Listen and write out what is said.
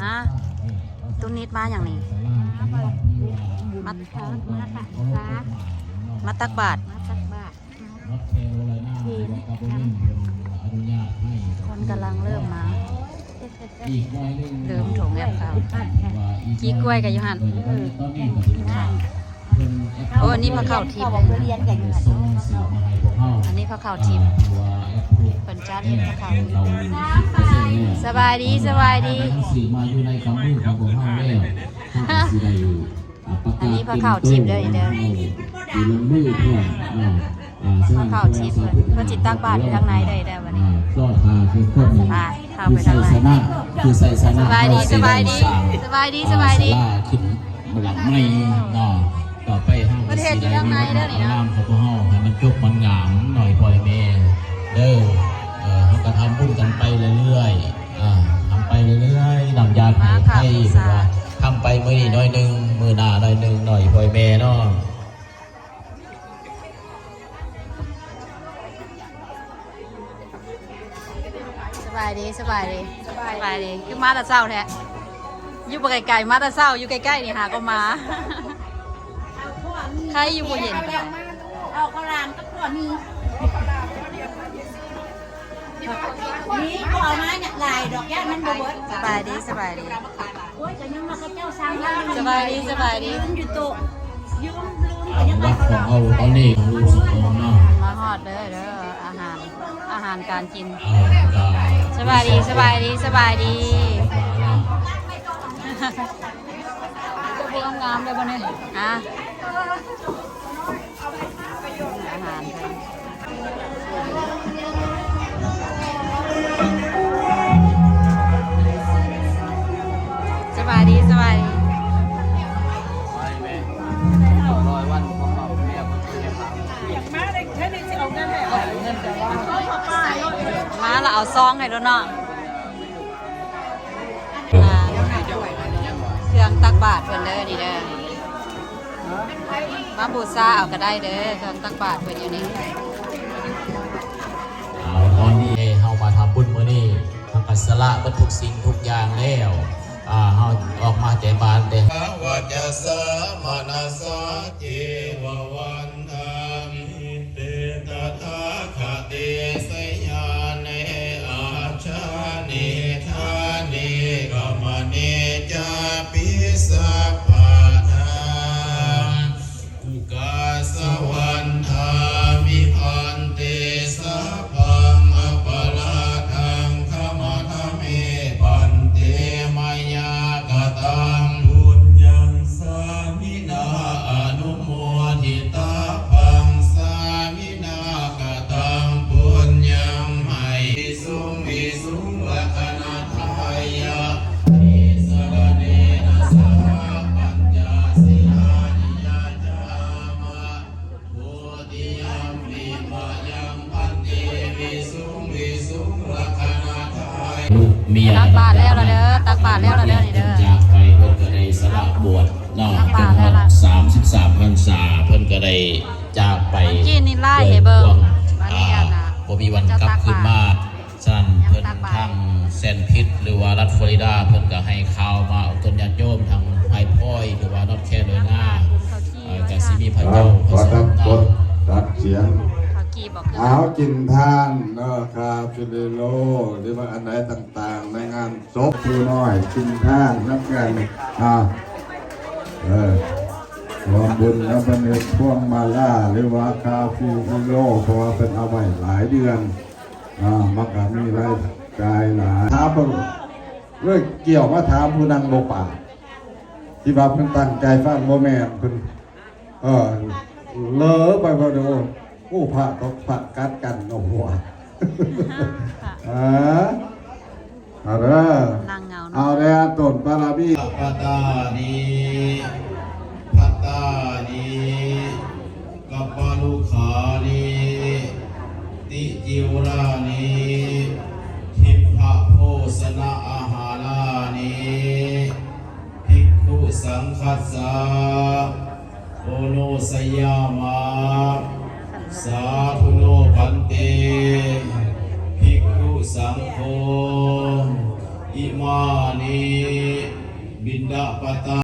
ອ່າ ຕຸນິດມາຫຍັງນີ້? ມາ ມາຕັກບາດ ມາຕັກບາດ ມາຕັກບາດ ຄົນກຳລັງເລີ່ມມາ ເລີ່ມຖົງແອບເຂົ້າ ກີກລ້ວຍກໍຢູ່ຫັ້ນ. ໂອ້ ອັນນີ້ພາເຂົ້າທິບ ອັນນີ້ພາເຂົ້າທິບ ເພິ່ນຈັດເຮັດພາເຂົ້າທິບ. ສະບາຍດີ ສະບາຍດີ ອັນນີ້ພາເຂົ້າທິບເດີ ເດີ ພາເຂົ້າທິບ ເພິ່ນຊິຕັກບາດຢູ່ທາງໃນເດີ ເດີ ບັດນີ້ ໄປ ເຂົ້າໄປທາງໃນ. ສະບາຍດີ ສະບາຍດີ ສະບາຍດີ ສະບາຍດີ ສະບາຍດີ ອ່າ ສາລາຂຶ້ນຫຼັງໃໝ່ເນາະ. ຕໍ່ໄປເຮົາກໍຊິໄດ້ມີວັດວາອາຣາມຂອງພວກເຮົາໃຫ້ມັນຈົບມັນງາມໜ້ອຍພໍ່ແມ່ເດີ. ເອີ ເຮົາກໍທຳບຸນກັນໄປເລື້ອຍໆ ເອີ ທຳໄປເລື້ອຍໆ ນ້ຳຢາໄທ ມາຄ່ະ ໄທ ພີ່ສາວ ເພິ່ນວ່າ ທຳໄປມື້ນີ້ໜ້ອຍໜຶ່ງ ມື້ໜ້າໜ້ອຍໜຶ່ງ ໜ້ອຍພໍ່ແມ່ເນາະ. ສະບາຍດີ ສະບາຍດີ ສະບາຍດີ ຄືມາແຕ່ເຊົ້າແທ້? ຢູ່ບໍ່ໄກໆ ມາແຕ່ເຊົ້າ ຢູ່ໃກ້ໆນີ້ຫາກໍມາ. ໃຄຢູ່ບໍ່ເຢັນປານໃດ. ເອົາເຂົ້າຫຼາມກັບຂົ້ວໝີ່ ມີກໍເອົາມາຫຍັກຫຼາຍດອກ ຢ້ານມັນບໍ່ເບິດ. ສະບາຍດີ ສະບາຍດີ ໂອ້ຍ ກໍຍັງວ່າເຂົາເຈົ້າສ້າງຮ້ານ ສະບາຍດີ ສະບາຍດີ ຢືນຢູ່ໂຕະ ຢືນ ລືມ ອ່າ ກໍຍັງວ່າ ວັດຂອງເຮົາຕອນນີ້ຂອງລູກສາວເນາະ ມາຮອດເດີ ເດີ ອາຫານ ອາຫານການກິນ. ອ່າ ສະບາຍດີ ສະບາຍດີ ສະບາຍດີ ເຈົ້າຜູ້ງາມໆເດີບັດນີ້ ຮະ. ອາຫານເພິ່ນ ສະບາຍດີ ສະບາຍດີ ມາລະເອົາຊອງໃຫ້ໂລດເນາະ. ອ່າ ເຄື່ອງຕັກບາດເພິ່ນເດີ ນີ້ເດີ ມາບູຊາເອົາກໍໄດ້ເດີ ເຄື່ອງຕັກບາດເພິ່ນຢູ່ນີ້. ເອົາ ຕອນນີ້ເຮົາມາທຳບຸນມື້ນີ້ ເຮົາກໍສະຫຼະເບິດທຸກສິ່ງທຸກຢ່າງແລ້ວ ອ່າ ເຮົາອອກມາແຕ່ບ້ານແຕ່ ວາຈາສາ ມະນະສາ ເຈວະ ວັນທາມິ ເຕ ຕະຖາຄະເຕ ຊະຍາເນ ອາຈາເນ ທາເນ ກະມະເນ ຈາປິ ສັບພະທາ ອຸກາສະ ວັນທາມິ ພັນເຕ ສັບພັງ ອະປະລາທັງ ຂະມະທະເມ ພັນເຕ ມະຍາກະຕັງ ປຸນຍັງ ສາມິນາ ອະນຸໂມທິຕະພັງ ສາມິນາກະຕັງ ປຸນຍັງ ໃຫ້ ວິສຸງ ວິສຸງ ລັກຂະນະທາຍະ ຕິສະລະເນນະ ສະຫະ ປັນຈະ ສິລານິ ຍາຈາມະ ໂພຕິຍັມປິ ມະຍັງ ພັນເຕ ວິສຸງ ວິສຸງ ລັກຂະນະທາຍະ ລູກເມຍ ຕັກບາດແລ້ວລະເດີ ຕັກບາດແລ້ວລະເດີ ນີ້ເດີ ຈາກໄປ ເພິ່ນກໍໄດ້ສະຫຼະບວດເນາະ ຈົນຮອດສາມສິບສາມພັນສາ ເພິ່ນກໍໄດ້ຈາກໄປ ກິນນີ້ລາຍໃຫ້ເບິ່ງ ດວຍຄວາມ ອັນນີ້ ອ່າ ອັນນ່າ ບໍ່ມີວັນກັບຄືນມາ. ສະນັ້ນເພິ່ນທາງແຊນພິດ ຫຼືວ່າລັດຟລໍຣິດາ ເພິ່ນກໍໃຫ້ຂ່າວມາເອີ້ນຍາດໂຍມທາງໄຮພອຍ ຫຼືວ່ານອດແຄໂຣໄລນາ ເອີ ກໍຊິມີພະເຈົ້າ ອ່າ ປະທັບກົດຕັດສຽງ ເອົາກິນທານເນາະ ຄາຟິລິໂລ ຫຼືວ່າອັນໃດຕ່າງໆ ໃນງານສົບ ຜູ້ນ້ອຍກິນທານນຳກັນ ອ່າ ເອີ ຮ່ວມບຸນນຳບັນເຮັດພວງມາລາ ຫຼືວ່າຄາຟິລິໂລ ເພາະວ່າເພິ່ນເອົາໄວ້ຫຼາຍເດືອນ ອ່າ ມັນກໍມີລາຍຈ່າຍຫຼາຍ. ຖາມເບິ່ງ ເອີຍ ກ່ຽວມາຖາມຜູ້ນັ່ງບໍ່ປາກ ທີ່ວ່າເພິ່ນຕັ້ງໃຈຟັງບໍ່ແມ່ນ ເພິ່ນ ເອີ ເລີໄປບໍ່ດູ ໂອ້ ພະຕໍ່ພະກັດກັນເນາະ ຫົວ ເອີ ເອົາເດີ ນັ່ງເຫງົາເນາະ ເອົາແດ່ຕົ້ນບາລະມີ ປະຕານິ ພັດຕານິ ກັບປະລຸຂານິ ຕິຈິວລານິ ທິບພະໂພຊະນະອາຫາລານິ ພິກຂຸສັງຄັດສາ ໂອໂນຊະຍາມະ ສາທຸໂນພັນເຕ ພິກຂຸສັງໂຄ ອິມານິ ບິນດາປະຕາ